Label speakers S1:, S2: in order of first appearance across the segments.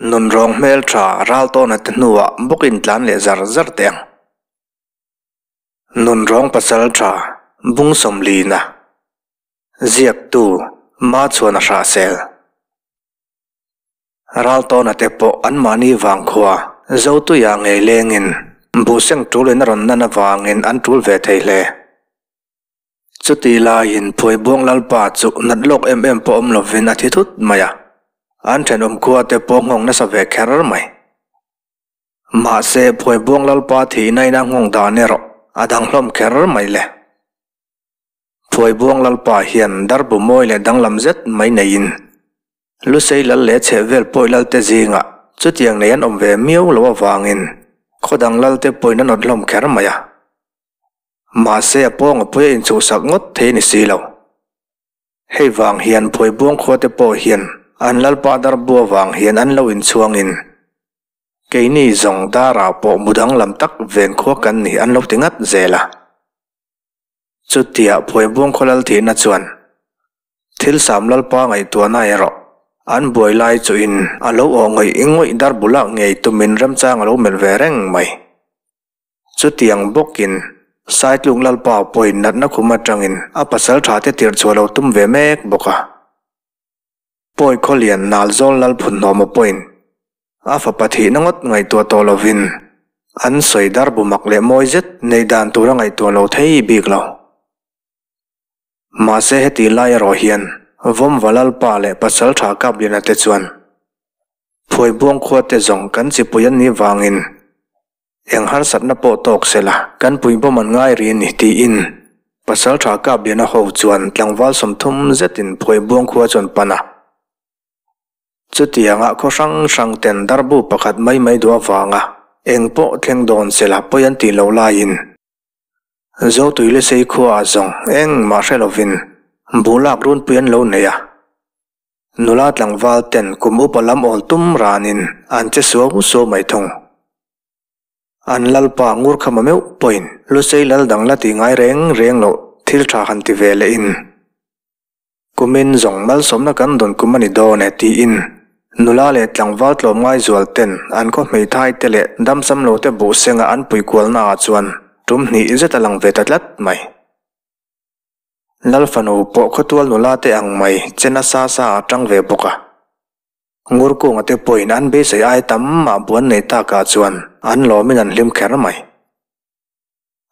S1: Nunrawng hmeltha ral tawna te hnuah bawk in tlan leh zar zar teh ang. Nunrawng pasaltha bung sawmlina ziaktu Machhuana Hrahsel. Ral tawna te pawh anmahni vangkhua Zotuia ngei lengin buhseng tul in a rawn nan avangin an tul ve thei hle. Chutih laiin Phuaibuang Lalpa chu nat lawk em em pawh awm lovin a thi thut mai a, an thenawm khua te pawh nghawng nasa ve kher mai. Mahse, Phuaibuang Lalpa thihna in a nghawng dan erawh a dang hlawm kher mai le. Phuaibuang Lalpa hian darbu mawi leh danglam zet mai neiin Lusei lal leh chhehvel pawi lalte zingah chutiang nei an awm ve miau lo avangin khaw dang lalte pawhin an awt hlawm kher mai a. Mahse a pawng a pui a inchhuhsak ngawt thei a ni si lo. Hei vang hian Phuaibuang khuate pawh hian an Lalpa darbu avang hian an lo inchhuangin keini zawng darah pawh mu danglam tak ven khua kan ni an lo ti ngat zel a. Chutia Phuaibuang khaw lal thihna chuan thil sam Lalpa ngaihtuahna erawh an buai lai chuhin a lo awh ngawih ngawih darbu lak ngei tumin remchang a lo melh ve reng mai. Chutiang bawkin Saitluk Lalpa pawhin natna khum atangin a pasal tha te tirh chhuah lo tum ve mek bawk a. Pawi Khawlian Nalzawl Lalphunhnawma pawhin a fapa thihna ngawt ngaihtuah tawh lovin an sawi dar bu mak leh mawi zet neih dan tur a ngaihtuah lo thei bik lo. Mahse heti lai erawh hian Vawmva Lalpa leh pasal tha Kapliana te chuan Phuaibuang khua te zawng kan chipui an nih vangin Eng harsatna pawh tawk se la, kan puibawm an ngai ri a ni, tiin Pasalṭha Kapliana ho chuan tlangval 30 zetin Phuaibuang khua chuan pan a. Chutianga khaw hrang hrang ten darbu pakhat mai mai duh avanga eng pawh thleng dawn se la pawi an tih loh laiin Zotuilesei khuaah zawng engmah hre lovin buh lak runpui an lo nei a. Nula tlangval ten kum upa lam awl tum ranin an che suau suau mai thung. An lalpa Ngurkhama meuh pawhin Lusei lal dang la ti ngai reng reng loh thil tha han ti ve lehin kumin zawng malsawmna kan dawn kum a ni dawn e tiin nula leh tlangval tlawmngai zual ten an khaw hmeithai te leh damsam lo te buh senga an pui kualna ah chuan tum hnih zet a lang ve ta tlat mai. Lal fanu pawh khawtual nula te ang mai che nasa sa a tang ve bawk a. Ngurkunga te pawhin an beisei ai tam mah buan nei takah chuan an lawmin an hlim kher mai.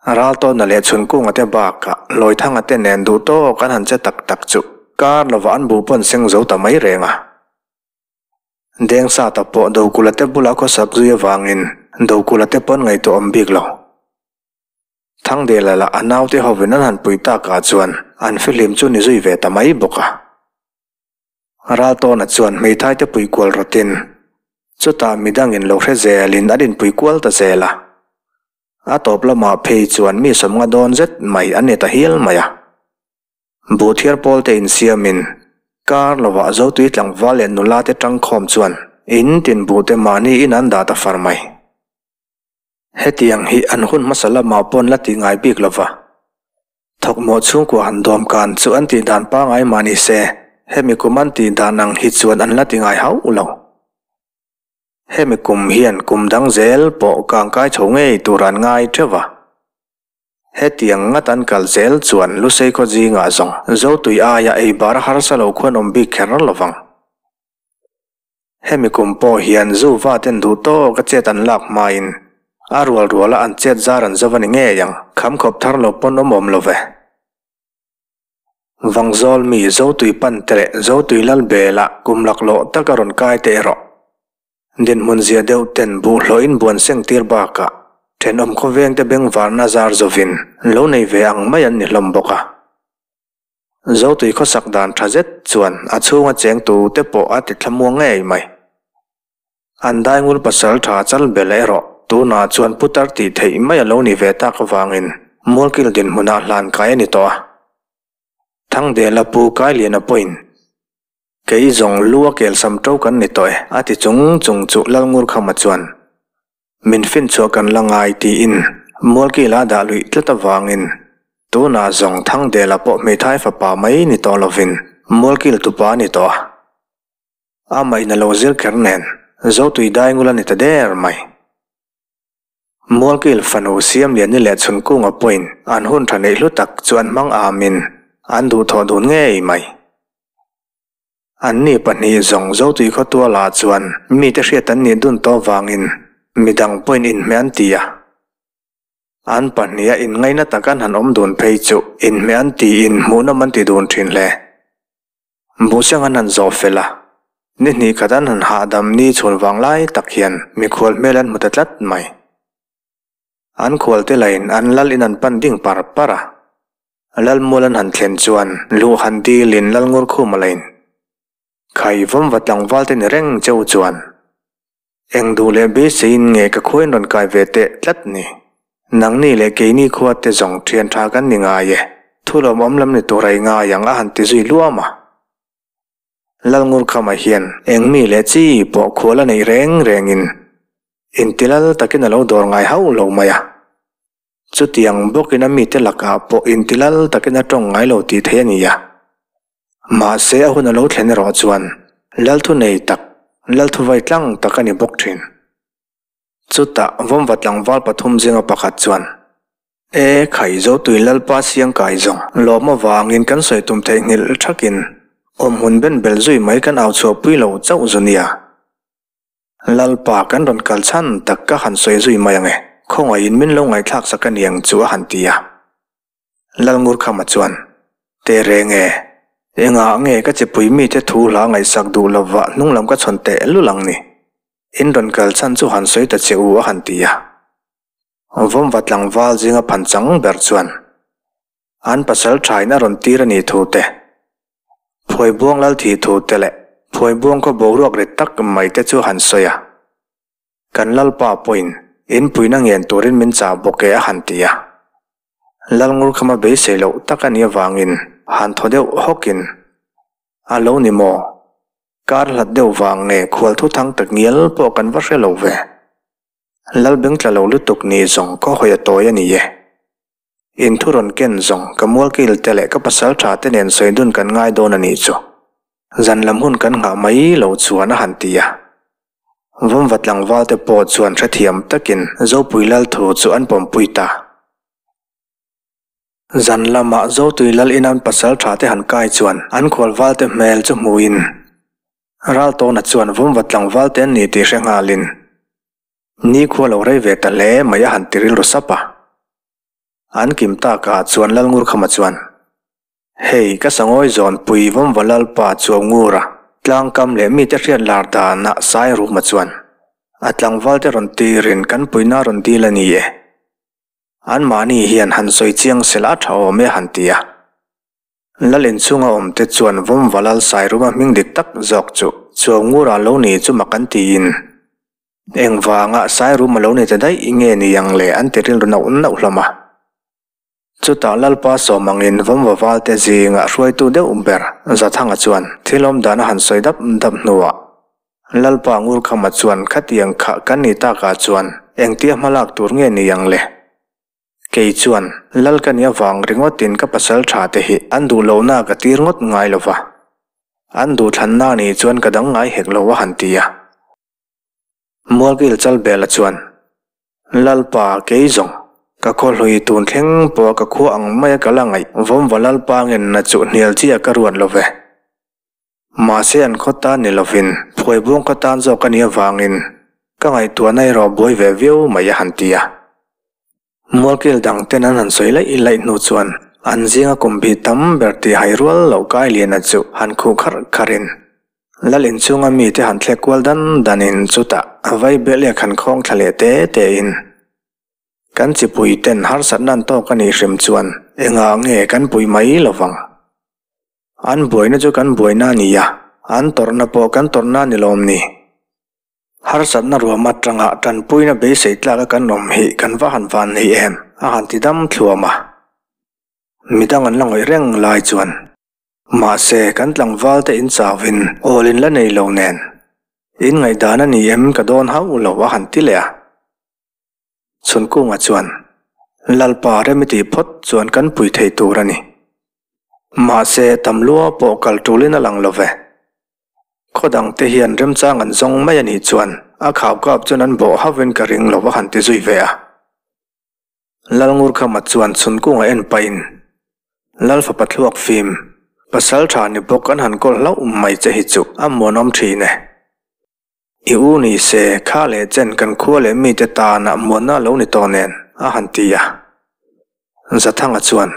S1: Raltawna leh Chhunkunga te bakah Lawithanga te nen duh tawk an han che tak tak chu kar lovah an buh pawn seng zo ta mai reng a. Dengsata pawh Dokula te bula khawsak zui avangin Dokula te pawn ngaihtuah awm bik lo. Thangdela lah a naute hovin an han pui takah chuan an fihlim chu ni zui ve ta mai bawk a. Raltawna chuan hmeithai te pui kual rawtin chutah midangin lo hre zelin an inpui kual ta zel a. A tawp lamah phei chuan mi sawmnga dawn zet mai an ni ta hial mai a. Buhthiar pawl te insiamin kar lovah Zotui tlangval leh nula te tangkhawm chuan in tin buh te mahni in an dah ta far mai. Hetiang hi an hun hmasa lamah pawn la ti ngai bik lova. Thawkmawh chhungkua han dawm kan chu an tih dan pangai mah ni se, hemi kum an tih dan ang hi chuan an la ti ngai hauh lo. Hemi kum hian kum dang zel pawh kangkai chho ngei tur an ngai theuh va. Hetiang ngat an kal zel chuan Lusei khaw zingah zawng Zotui aia ei bar harsa lo khuan awm bik kher lovang. Hemi kum pawh hian zu va ten duh tawk a chet an lak hmain a rual ruala an chet zar an zo a ni ngei ang, kham khawp thar lo pawn awm awm lo ve. Vangzawl mi Zotui pan te leh Zotui lal bela kum laklawh tak a rawn kai te erawh dinhmun zia deuh ten buhhlawhin buan seng tir bakah thenawm khawveng te bengvarna zar zovin lo nei ve ang mai an ni hlawm bawk a. Zotui khawsak dan tha zet chuan a chhunga cheng tu te pawh a ti thlamuang ngei mai. An daingul pasal tha chal bel erawh tunah chuan putar tih theih mai a lo ni ve tak avangin Mualkil dinhmunah hlan kai a ni tawh a. Thangdela pu Kailiana pawhin Kei zawng lu a kelsam to kan ni tawh e a ti chung chung chu Lalngurkhama chuan Min finchhuah kan la ngai tiin Mualkila dah luih tlat avangin tunah zawng Thangdela pawh hmeithai fapa mai ni tawh lovin Mualkil tupa a ni tawh a. Amah in a lo zir kher nen Zotui daingul a ni ta der mai. Mualkil fanu Siamliani leh Chhunkunga pawhin an hun tha neih hlu tak chu an hmang amin an duhthawh dun ngei mai. Anni pahnih zawng Zotui khawtualah chuan mite hriat an nih dun tawh vangin midang pawhin inhmeh an ti a. An pahniha inngaina tak an han awm dun phei chu inhmeh an tiin hmuhnawm an ti dun thin hle. Buhseng an han zawh fel a, ni hnih khat an han hahdam ni chhun vang lai tak hian mikhual hmel an hmu ta tlat mai. An khualte lain an lal in an pan ding par par a, Lalmual an han thlen chuan luh han dilin Lalngurkhuma lain Khai vawm va tlangval te ni reng che u chuan eng duh leh beiseiin nge ka khuain rawn kai ve teh tlat ni. Nangni leh keini khua te zawng thian tha kan ni ngai e, thu lawmawm lam ni tur a i ngai ang a han ti zui luam a. Lalngurkhama hian eng mi leh chi pawh khual a neih reng rengin intilal takin a lo dawr ngai hauh lo mai a. Chutiang bawkin a mite lakah pawh intilal takin a tawng ngai lo tih theih a ni a. Mahse a hun a lo thlen erawh chuan Lalthu nei tak, Lalthu vai tlang tak a ni bawk thin. Chutah Vawmva tlangval pathum zinga pakhat chuan, E khai Zotui Lalpa siang kai zawng lawm avangin kan sawi tum theihnghilh thakin awmhmun ben bel zui mai kan au chhuahpui lo chauh zu nia. Lalpa kan rawn kal chhan tak ka han sawi zui mai ang e, khawngaihin min lo ngaihthlak sak a niang chu a han ti a. Lalngurkhama chuan, Teh reng e, engah nge ka chipui mite thu hla ngaihsak duh lova hnung lam ka chhawn teh lul ang ni? In rawn kal chhan chu han sawi ta che u a han ti a. Vawmva tlangval zinga phan chang ber chuan, An pasal thain a rawn tir a nih thu te, Phuaibuang lal thih thu te leh Phuaibuang khaw boruak rit tak mai te chu han sawi a. Kan Lalpa pawhin inpuina ngen turin min chah bawk e a han ti a. Lalngurkhama beisei loh tak a nih avangin han thaw deuh hawkin, A lo ni maw? Kar hlat deuh vang nge khual thuthang tak ngial pawh kan va hre lo ve. Lalbeng tla lo lutuk ni zawng khaw hawi a tawi a ni e. In thu rawn ken zawng ka mualkil te leh ka pasal tha te nen sawi dun kan ngai dawn a nih chu. Zan lam hun kan nghah mai lo chuan a han ti a. Vawmva tlangval te pawh chuan hrethiam takin Zopui Lal thu chu an pawmpui ta. Zan lamah Zotui Lal in an pasal tha te han kai chuan an khualval te hmel chu hmuhin Raltawna chuan Vawmva tlangval te an ni tih hre nghalin Nikhua lo rei ve ta hle mai a han ti rilru sap a. An kim takah chuan Lalngurkhama chuan, Hei, ka sangawi zawn pui Vawmva Lalpa Chuaungura tlangkam leh mite hriat lar danah Sairuma chuan a tlangvalte rawn tirin kan puina rawn dil a ni e. Anmahni hian han sawi chiang sela a tha awm e a han ti a. Lal inchhunga awmte chuan Vawmva Lal Sairuma hming dik tak zawk chu Chuaungura lo ni chu mak an tiin, Engvanga Sairuma lo ni ta daih nge ni ang le an ti rilru nauh nauh hlawm a. Chutah Lalpa sawm angin Vawmva valte zingah hruaitu deuh ber Zathanga chuan thil awm dan a han sawi dap dap hnuah Lalpa Ngurkhama chuan khatiang kha kan ni takah chuan engtia hmalak tur nge ni ang le? Kei chuan, Lal ka nih avang ringawtin ka pasal tha te hi an duh lohna ka tir ngawt ngai lo va, an duhthlanna nih chuan ka dang ngai hek lo a han ti a. Mualkil Chalbela chuan, Lalpa, kei zawng, ka khawhlui tun thleng pawh ka khua ang maia ka la ngaih vawmva Lalpa ngenna chu hnial chi a ka ruat lo ve. Mahse an khaw tan ni lovin phuaibuang khaw tan zawk a nih avangin ka ngaihtuahna erawh buai ve viau mai a han ti a. Mualkil dang ten an han sawi laih laih hnu chuan an zinga kum bih tam ber tih hai rual loh Kailiana chu han khuh kharh kharhin Lal inchhunga mite han thlek kual dan danin chutah a vai belh han khawng thla leh te tein kan chipui ten harsatna an tawk a nih hrim chuan engah nge kan pui mai lovang. An buaina chu kan buaina a ni a, an tawrhna pawh kan tawrhna a ni lawm ni. Harsatna ruam atanga tanpuina beisei tlaka kan awm hi kan va han van nei em? a han ti dam thluam a. Midang an la ngawih reng lai chuan, Mahse, kan tlangval te in chauhin awl in la nei lo nen, in ngaihdan a ni em ka dawn hauh lo a han ti leh a. Chhunkunga chuan, Lalpa rem i tih phawt chuan kan pui thei tur a ni. Mahse, tam lua pawh kal tulin a lang lo ve. Khaw dangte hian remchang an zawng mai a nih chuan a khaukap chuan an bawh hauhin ka ring lo a han ti zui ve a. Lalngurkhama chuan chhunkunga en pahin, Lal fapa thluak fim, pasal tha ni bawk an han kawl hlauh mai che hi chu a muanawm thin e. I u ni se, kha leh chen kan khua leh mite tana muanna lo ni tawh nen, a han ti a. Zathanga chuan,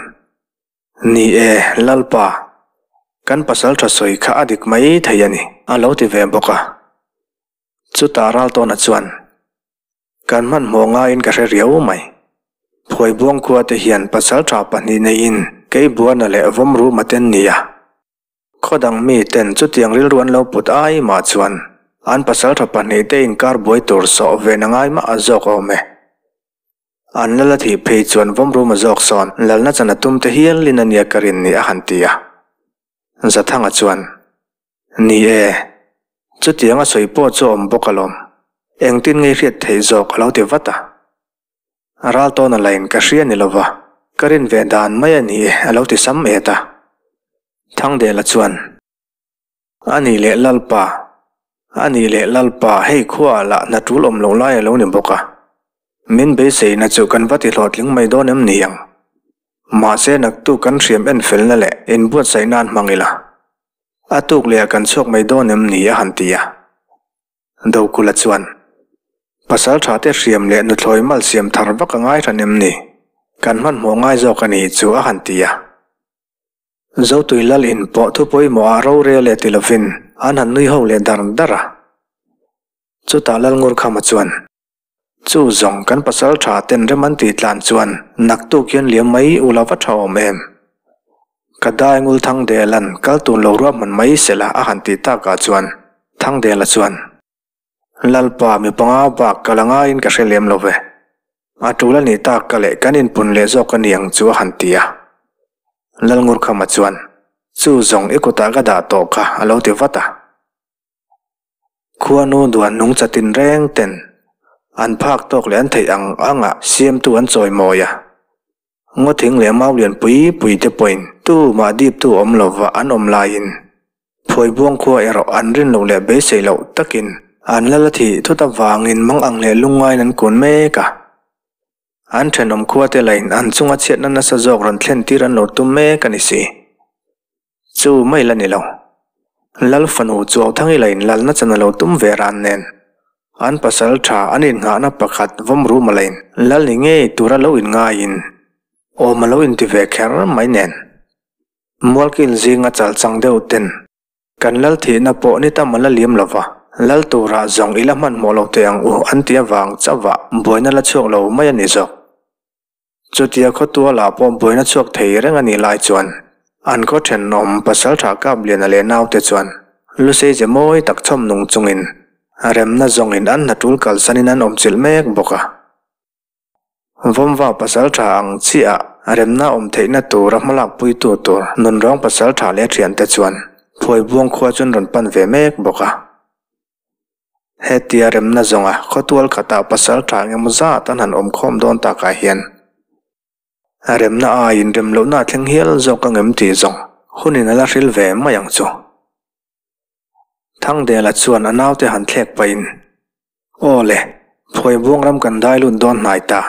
S1: Ni e, Lalpa, kan pasal tha sawi kha a dik mai thei a ni, a lo ti ve bawk a. Chutah Raltawna chuan, Kan hmanhmawh ngaiin ka hre riau mai. Phuaibuang khua te hian pasal tha pahnih neiin kei Buana leh Vawmruma te an ni a. Khaw dang mi ten chutiang rilru an lo put ai mah chuan an pasal tha pahnih te inkar buai tur sawh ve na ngai mah a zawk awm e. An lal a thih phei chuan Vawmruma zawk sawn lalna chan a tum te hialin a nia ka rin ni a han ti a. Zathanga chuan, Ni e, chutiang a sawi pawh chu a awm bawk alawm. Engtin nge i hriat theih zawk a lo ti vat a. Ral tawn a lain ka hria ni lova, ka rin ve dan mai a ni e a lo ti sam et a. Thangdela chuan, A nih leh Lalpa, a nih leh Lalpa hei khuaah lah hna tul awm loh lai a lo ni bawk a. Min beiseina chu kan va ti hlawhtling mai dawn em ni ang? Mahse naktuk kan hriam en felna leh inbuatsaih nan hmang ila. A tuk leh ah kan chhuak mai dawn em ni a han ti a. Dokula chuan, Pasal tha te hriam leh nuthlawi mal siam thar vak a ngai hran em ni? Kan hmanhmawh ngai zawk a ni chu a han ti a. Zotui lal in pawh thu pawimawh ah rorel e ti lovin an han nui ho leh dar dar a. Chutah Lalngurkhama chuan, Chu zawng kan pasal tha ten rem an tih tlan chuan naktuk hian liam mai u la va tha awm em? Ka dai ngul Thangdelan kal tun lo ruahman mai sela a han tih takah chuan Thangdela chuan, Lalpa mi panga bak ka la ngaiin ka hre lem lo ve. A tul a nih tak ka leh kan inpun leh zawk a niang chu a han ti a. Lalngurkhama chuan, Chu zawng i kutah ka dah tawh kha a lo ti vat a. Khuanu duan nungcha tinreng ten an phak tawk leh an theih ang anga siamtu an chawimawi a. Ngawthing leh mau lian pui pui te pawhin tumah diptu awm lova an awm laiin Phuaibuang khua erawh an rin loh leh beisei loh takin an lal a thih thut avangin mang ang leh lungngaiin an kun mek a. An thenawm khua te lain an chunga chhiatna nasa zawk rawn thlen tir an lo tum mek a ni si. Chu mai la ni lo. Lal fanu Chuauthang ila in lalna chan a lo tum ve ran nen. An pasal tha an innghahna pakhat vawm rum a la in lal ni ngei tura lo inngaiin awm a lo inti ve kher mai nen. Mualkil zinga chalchang deuh ten kan lal thihna pawh ni tam a la liam lova, lal turah zawng i la hmanhmawh lo teh ang u an ti avang chauhah buaina la chhuak lo mai a ni zawk. Chutia khawtualah pawh buaina chhuak thei reng a nih lai chuan an khaw thenawm Pasaltha Kapliana leh naute chuan Lusei ze mawi tak chhawm nung chungin remna zawngin an hna tul kalsanin an awmchilh mek bawk a. Vawmva Pasaltha ang chiah remna awm theihna tura hmalak puitu tur nunrawng Pasaltha leh thiante chuan Phuaibuang khua chu an rawn pan ve mek bawk a. Hetia remna zawnga khawtual khatah pasal tha eng emaw zat an han awm khawm dawn takah hian remna aiin rem lohna a thleng hial zawk ang em tih zawng hunin a la hril ve mai ang chu. Thangdela chuan a naute han thlek pahin, Aw le, Phuaibuang ram kan dai lut dawn hnai ta.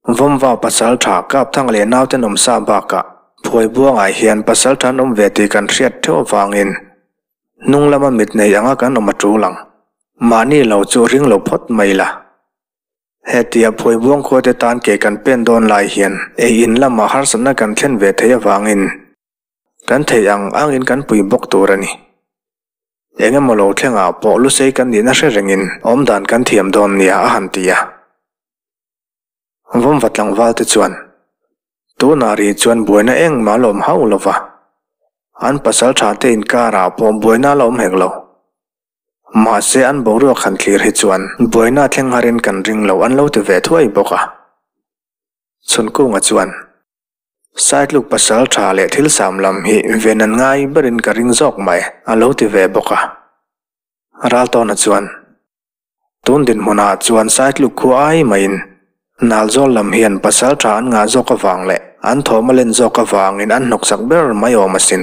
S1: Vawmva pasal tha Kapthang leh naute an awm sa bakah Phuaibuangah hian pasal tha an awm ve tih kan hriat theuh avangin hnung lama mit nei anga kan awm a tul ang. Mahni lo chu ring lo phawt mai la. Hetia Phuaibuang khuate tan ke kan pen dawn lai hian ei in lamah harsatna kan thlen ve theih avangin kan theih ang angin kan pui bawk tur a ni. Eng emaw lo thlengah pawh lusei kan nihna hre rengin awmdan kan thiam dawn nia a han ti a. Vawmva tlangval te chuan tunah ri chuan buaina engmah a la awm hauh lo va, an pasal tha te inkarah pawh buaina a la awm hek lo. Mahse an boruak han thlir hi chuan buaina thleng harin kan ring lo an lo ti ve thuai bawk a. Chhunkunga chuan Saitluk pasal tha leh thil sam lam hi ven an ngai berin ka ring zawk mai a lo ti ve bawk a. Raltawna chuan Tun dinhmunah chuan Saitluk khua ai maiin Nalzawl lam hian pasal tha an ngah zawk avang leh an thawm a len zawk avangin an hnawksak ber mai awm asin.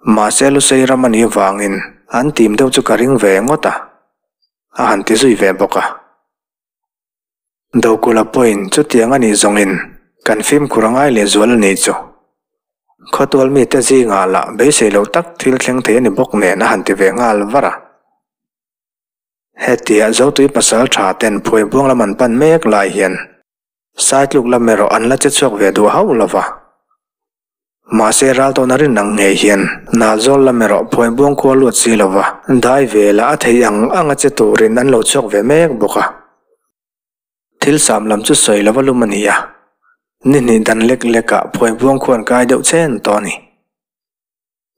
S1: Mahse Lusei ram a nih vangin an tim deuh chu ka ring ve ngawt a, a han ti zui ve bawk a. Dokula pawhin chutiang a nih zawngin kan fimkhur a ngai lehzual a nih chu. Khawtual mite zingah lah beisei loh tak thil thleng thei a ni bawk nen a han ti ve nghal var a. Hetia Zotui pasal tha ten phuaibuang lam an pan mek lai hian Saitluk lam erawh an la che chhuak ve duh hauh lo va. Mahse Raltawna rin ang ngei hian Nalzawl lam erawh phuaibuang khua luat si lo va, dai velah a theih ang anga che turin an lo chhuak ve mek bawk a. Thil sam lam chu sawi lova lum a ni a, ni hnih dan lek lekah phuaibuang khua an kai deuh chen tawh a ni.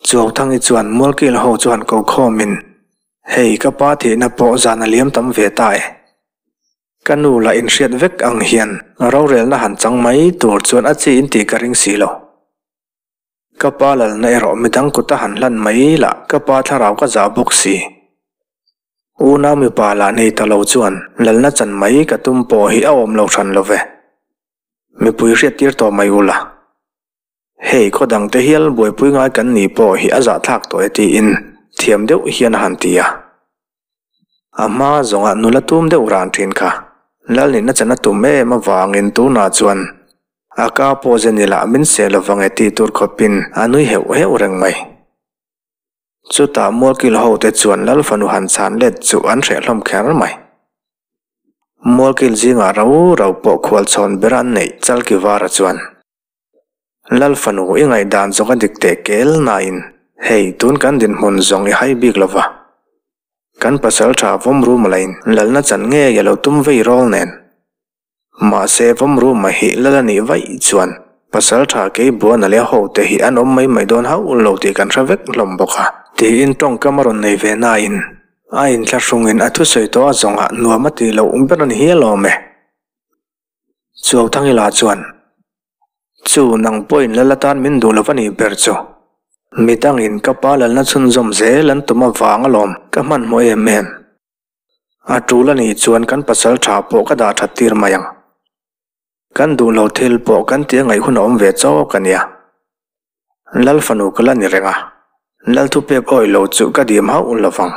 S1: Chuauthangi chuan Mualkil ho chu han ko khawmin, Hei ka pa thihna pawh zan a liam tam ve ta e. Ka nu lah inhriat vek ang hian rorelna han chang mai tur chuan a chi in tih ka ring si lo. Ka pa lalna erawh midang kuta han hlan mai lah ka pa thlarau ka zah bawk si. Unau mipa lah nei ta lo chuan lalna chan mai ka tum pawh hi a awm lo hran lo ve. Mipui hriattir tawh mai ula. Hei khaw dangte hial buaipui ngai kan nih pawh hi a zahthlak tawh e tiin thiam deuh hian a han ti a. A hma zawngah nula tum deuh ran thin kha Lalnihna chan a tum em avangin tunah chuan a ka pawh zen ila min seh lovang e tih tur khawpin a nui heuh heuh reng mai. Chutah Mualkil hote chuan Lal fanu han chhan let chu an hreh hlawm kher mai. Mualkil zingah rau rau pawh khualchhawn ber an neih Chalkivara chuan. Lal fanu i ngaihdan zawng a dik teh kel nain hei tun kan dinhmun zawng i hai bik lova. Kan pasal tha Vawmruma lain lalna chan ngei a lo tum vei rawl nen. Mahse Vawmruma hi lal a nih vaih chuan pasal tha kei Buana leh ho te hi an awm mai mai dawn hauh lo tih kan hre vek hlawm bawk a. Tiin tawngkam a rawn nei ve nain a inthlahrungin a thusawi tawh a zawngah nuam a tih loh ber a ni hial awm e. Chuauthangi lah chuan, Chu nang pawhin lal atan min duh lo va nih ber chu. Midangin ka pa lalna chhunzawm zel an tum avang alawm ka hmanhmawh em em. A tul a nih chuan kan pasal tha pawh ka dah that tir mai ang. Kan duh lo thil pawh kan tia ngaih hun a awm ve chawk a nia. Lal fanu ka la ni reng a, Lal thupek awih lo chu ka dim hauh lo vang.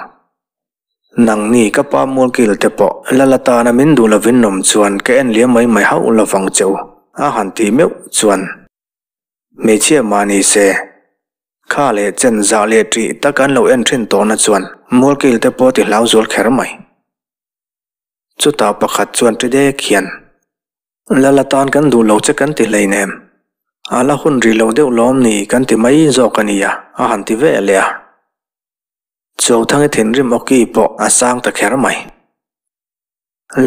S1: Nangni ka pa Mualkil te pawh Lal atana min duh lovin nawm chuan ka en liam mai mai hauh lo vang che u, a han tih meuh chuan hmeichhia mah ni se, kha leh chen zah leh ṭih tak an lo en ṭhin tawhna chuan Mualkil te pawh ti hlau zual kher mai. Chutah pakhat chuan ṭi dek hian, Lal atan kan duh lo che kan ti hleinem. A la hun rih lo deuh lawm ni kan ti mai zawk a nia, a han ti ve leh a. Chawthangi thinrim awki pawh a sang ta kher mai.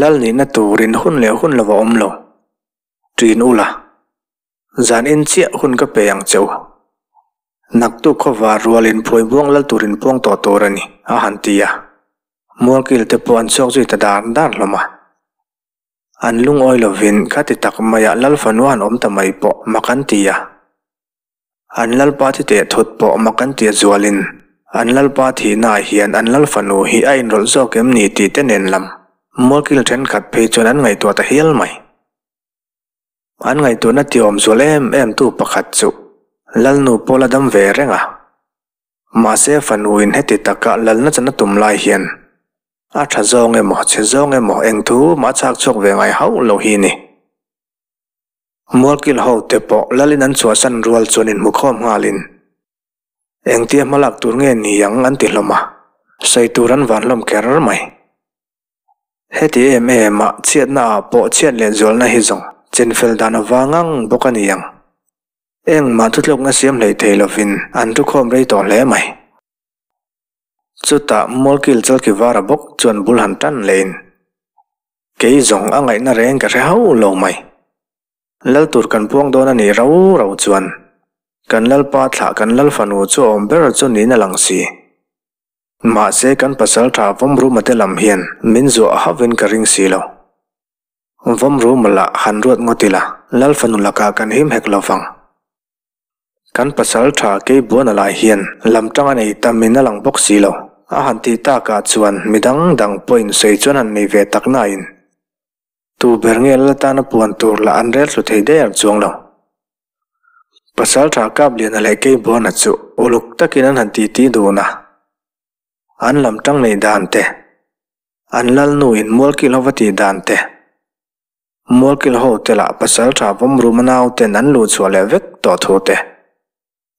S1: Lal nihna turin hun leh hun lo a awm lo. Ṭin ula, zan in chiah hun ka pe ang che u. Naktuk khawvar rualin phuaibuang lal turin puang tawh tur a ni, a han ti a. Mualkil te pawh an chhuak zui ta dar dar hlawm a. An lungawi lovin khati tak maiah Lal fanu han awm ta mai pawh mak an ti a. An Lalpa thi teh thut pawh mak an ti a zualin an Lalpa thihnaah hian an Lal fanu hi a inrawlh zawk em ni tih te nen lam mualkil thenkhat phei chuan an ngaihtuah ta hial mai. An ngaihtuahna tiawm zual em em tu pakhat chu Lalnu pawh la dam ve reng a. Mahse fanuin heti taka lalna chan a tum lai hian a tha zawng emaw chhe zawng emaw eng thu mah chhak chhuak ve ngai hauh lo hi ni. Mualkil ho te pawh lalin an chhuahsan rual chuan inhmukhawm nghalin engtia hmalak tur nge ni ang an ti hlawm a, sawi tur an van hlawm kher mai. Heti em em a chhiatna ah pawh chhiat leh zualna hi zawng chinfel dan a vang ang bawk a ni ang. Engmah thutlukna siam hlei thei lovin an thukhawm rei tawh hle mai. Chutah Mualkil Chalkivara bawk chuan bul han tan lehin, Kei zawng a ngaihna reng ka hre hauh lo mai. Lal tur kan puang dawn a nih rau rau chuan kan Lalpa thlah kan Lal fanu chu a awm ber chu niin a lang si. Mahse kan pasal tha Vawmruma te lam hian min zuah hauhin ka ring si lo. Vawmruma lah han ruat ngawt ila, Lal fanu lakah kan him hek lo vang. Kan pasal tha Keibuana lai hian lam tang a nei tam in a lang bawk si lo. A han tih takah chuan midang dang pawhin sawi chuan han nei ve tak nain tu ber nge Lal tana puan tur lah an rel thlu thei der chuang lo. Pasalṭha Kapliana leh Keibuana chu uluk takin an han titi dun a, an lam ṭang neih dan te, an lalnu in mualkil ho va tih dan te, mualkil ho te lah pasalṭha Vawmruma nauten an luh chhuah leh vek tawh thu te,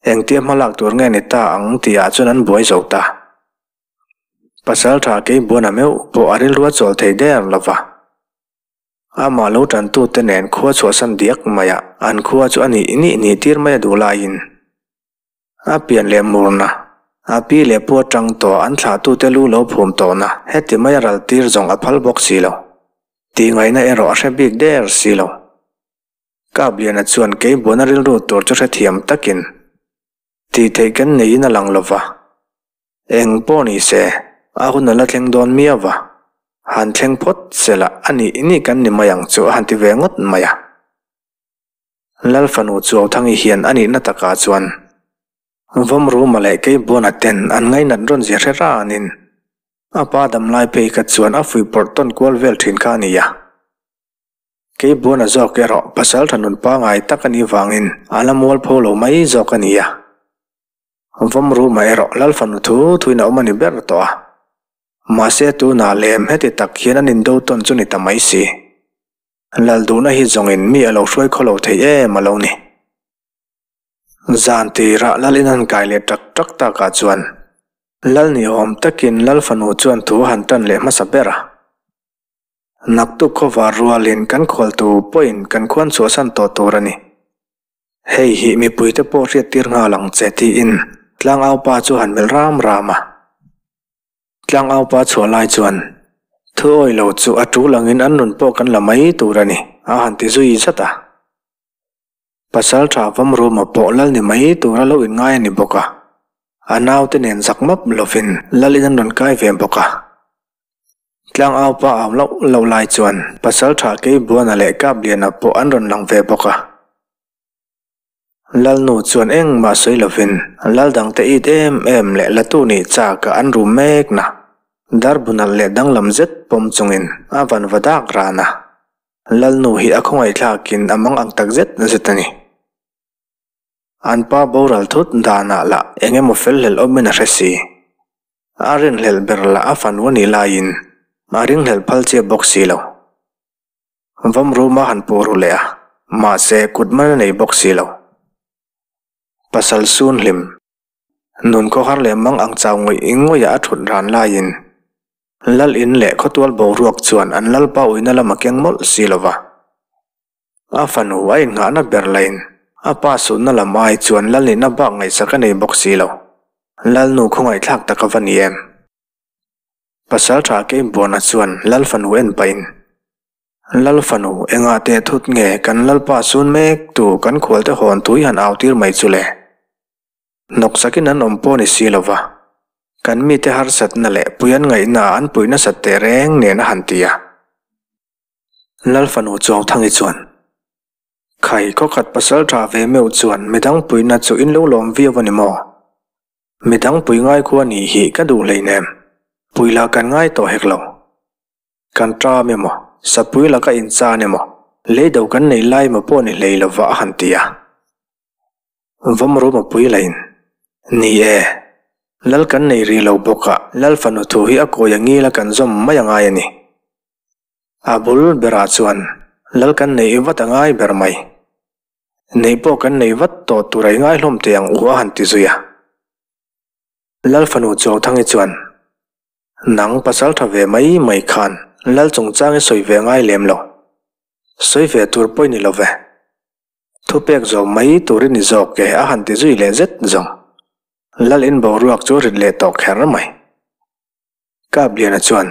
S1: engtia hmalak tur nge ni ta ang tihah chuan an buai zo ta. Pasalṭha Keibuana meuh pawh a rilru a chawl thei der lo va. Amah lo ṭantute nen khua chhuahsan diak maia an khua chu a nih nih nih tir mai a duh laiin a pian leh murna, a pi leh pu aṭang tawh an thlahtute lu lo phum tawhna heti maia ral tir zawng a phal bawk si lo. Tihngaihna erawh a hre bik der si lo. Kapliana chuan keibuana rilru tur chu hrethiam takin tih theih kan neiin a lang lo va. Eng pawh ni se, a hun a la thleng dawn miau va, han thleng phawt se lah a nih nih kan ni mai ang chu a han ti ve ngawt mai a. Lal fanu Chuauthangi hian a nihna takah chuan Vawmruma leh Keibuana ten an ngainat rawn zia hre ranin a pa damlai phei kha chuan a fuihpawrh tawn kual vel thin kha a ni a. Keibuana zawk erawh pasal tha nun pangai tak a nih vangin a la mualpho lo mai zawk a ni a. Vawmruma erawh Lal fanu thu thuin a awm a ni ber tawh a. Mahse tunah lem heti tak hian an indo tawn chu ni ta mai si. Lal duhna hi zawngin mi a lo hruai khaw lo thei em a lo ni. Zan tirah Lal in han kai leh tak tak takah chuan Lal ni awm takin Lal fanu chuan thu a han tan leh hmasa ber a. Naktuk khawvar rualin kan khualtu pawhin kan khuan chhuahsan tawh tur a ni. Hei hi mipuite pawh hriattir nghal ang che tiin Tlangaupa chu han melh ram ram a. Tlangaupa chhuah lai chuan thu awi lo chu a tul angin an nun pawh kan la mai tur a ni a han ti zui zat a. Pasal tha Vawmruma pawh lal ni mai tura lo inngai a ni bawk a, a naute nen zak map lovin lal in an rawn kai ve bawk a. Tlangaupa au loh loh lai chuan Pasaltha Keibuana leh Kapliana pawh an rawn lang ve bawk a. Lalnu chuan engmah sawi lovin lal dangte it em em leh latu nih chakah an rum mekna darbunalh leh danglam zet pawm chungin a van va dak ran a. Lalnu hi a khawngaihthlakin a mang ang tak zet zet a ni. An pa boral thut danah lah eng emaw fel hlel awmin a hre si. A rinhlelh ber lah a fanu a nih laiin a ringhlelh phal chiah bawk si lo. Vawmruma han puh ru leh a, mahse kut man a nei bawk si lo. Pasal sun hlim, nun khawhar leh mang ang chau ngawih ngawih a a thut ran laiin Lal in leh khawtual boruak chuan an Lalpa uina lam a keng mawlh si lo va. A fanu a innghahna ber lain a pa sunna lam ai chuan Lal nihna bak ngaihsak a nei bawk si lo. Lalnu khawngaihthlak tak a va ni em? Pasal tha Keimbuana chuan Lal fanu en pahin, Lal fanu, engah teh thut nge kan Lalpa sun mek tu kan khualte hawn tui han au tir mai chu le? Hnawksakin an awm pawh ni si lo va, kan mite harsatna leh pui an ngaihnaah an puih nasat teh reng nen a han ti a. Lal fanu Chuangthangi chuan, Khai, khawkhat pasal tha ve meuh chuan midang puihna chu in lo lawm viau a ni maw? Midang pui ngai khua nih hi ka duh hleinem, pui lah kan ngai tawh hek lo. Kan ṭam emaw, sapui laka inchan emaw, leido kan nei lai emaw pawh ni hlei lova a han ti a. Vawmruma pui lain, Ni e, Lal kan nei rih lo bawk a, Lal fanu thu hi a kawi a ngil a kan zawm mai a ngai a ni. A bul berah chuan lal kan neih vat a ngai ber mai. Neih pawh kan nei vat tawh tur a i ngai hlawm teh ang u a han ti zui a. Lal fanu Chuauthangi chuan, Nang pasal tha ve mai mai khan lal chungchang i sawi ve ngai lem lo. Sawi ve tur pawh i ni lo ve. Thupek zawm mai tur i ni zawk e a han ti zui leh zet zawng. Lal in boruak chu a rit leh tawh kher mai. Kapliana chuan,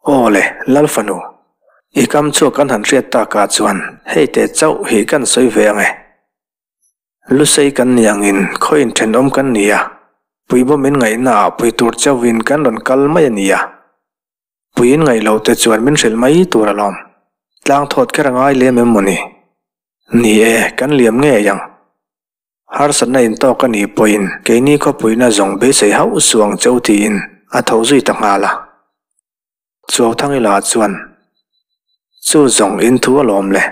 S1: Aw le, Lal fanu, i kam chhuak kan han hriat takah chuan hei te chauh hi kan sawi ve ang e. Lusei kan ni angin khaw inthenawm kan ni a, puibawm in ngaihnaah pui tur chauhin kan rawn kal mai a ni a. Pui in ngaih loh te chuan min hrilh mai tur alawm. Tlang thawt kher a ngai lem em maw ni? Ni e, kan liam ngei ang. Harsatna intawk a nih pawhin keini khawpuina zawng beisei hauh suh ang che u tiin a tho zui ta nghal a. Chuauthangila chuan, Chu zawng in thu alawm le.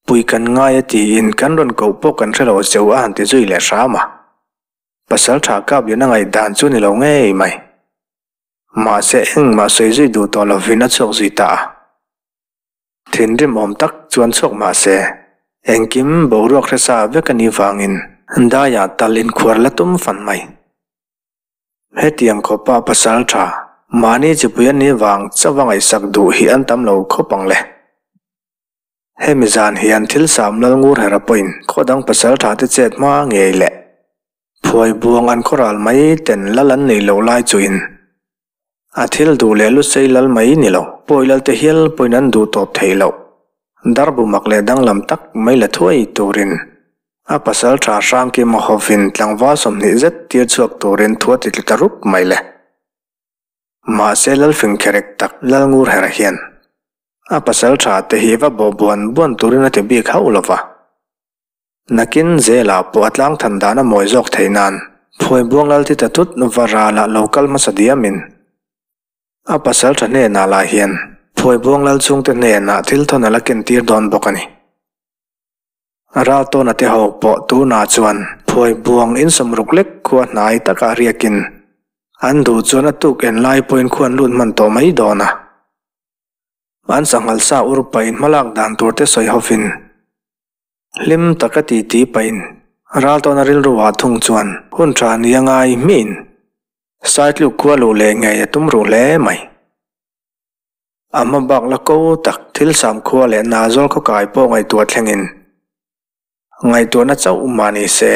S1: Pui kan ngai a tiin kan rawn koh pawh kan hre lo cheu a han ti zui leh hram a. Pasaltha Kapliana ngaihdan chu ni lo ngei mai. Mahse engmah sawi zui duh tawh lovin a chhuak zui ta a. Thinrim awm tak chuan chhuak mahse engkim boruak hre sa vek a nih vangin daiah tal inkhuar la tum fan mai. Hetiang khawpa pasal tha, mahni chipui an nih vang chauh a ngaihsak duh hi an tam lo khawp ang le. Hemi zan hian thil sam lal ngur her a pawhin khaw dang pasal tha te chet hma ngei leh phuai buang an khaw ral mai ten lal an neih loh lai chuin a thil duh leh lusei lal mai ni lo pawi lal te hial pawhin an duh tawp theih loh. Darbu mak leh danglam tak mai la thuai turin a pasal tha Hrangkima hovin tlangval 20 zet tir chhuak turin thu a ti tlu ta rup mai le. Mahse Lalfing kherek tak Lalngur her hian a pasal tha te hi va bawh buan buan turin a ti bik hauh lo va. Nakin zelah pawh a tlang than dan a mawi zawk theih nan Phuaibuang lal ti ta tut va ralah lo kal hmasa diamin a pasal tha hnenah lah hian Phuaibuang lal chhungte hnenah thil thawn a la ken tir dawn bawk a ni. Raltawna te ho pawh tunah chuan Phuaibuang insawmruk lek khua hnai takah riakin an duh chuan a tuk en lai pawhin khuan lut hman tawh mai dawn a. An sanghal sa ur pahin hmalak dan tur te sawi hovin hlim taka titi pahin Raltawna rilru ah thung chuan hun tha ni a ngai hmiin Saitluk khua luh leh ngei a tum ruh hle mai. A hma bak la ko tak thil sam khua leh Nazawl khaw kai pawh ngaihtuah thlengin ngaihtuahna chauh mah ni se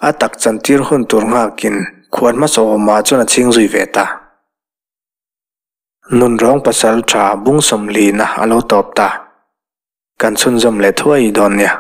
S1: a tak chantir hun tur nghakin khuan hmasa awmah chuan a chhing zui ve ta. Nunrawng pasal tha bung 40 na a lo tawp ta. Kan chhunzawm leh thuai dawn nia.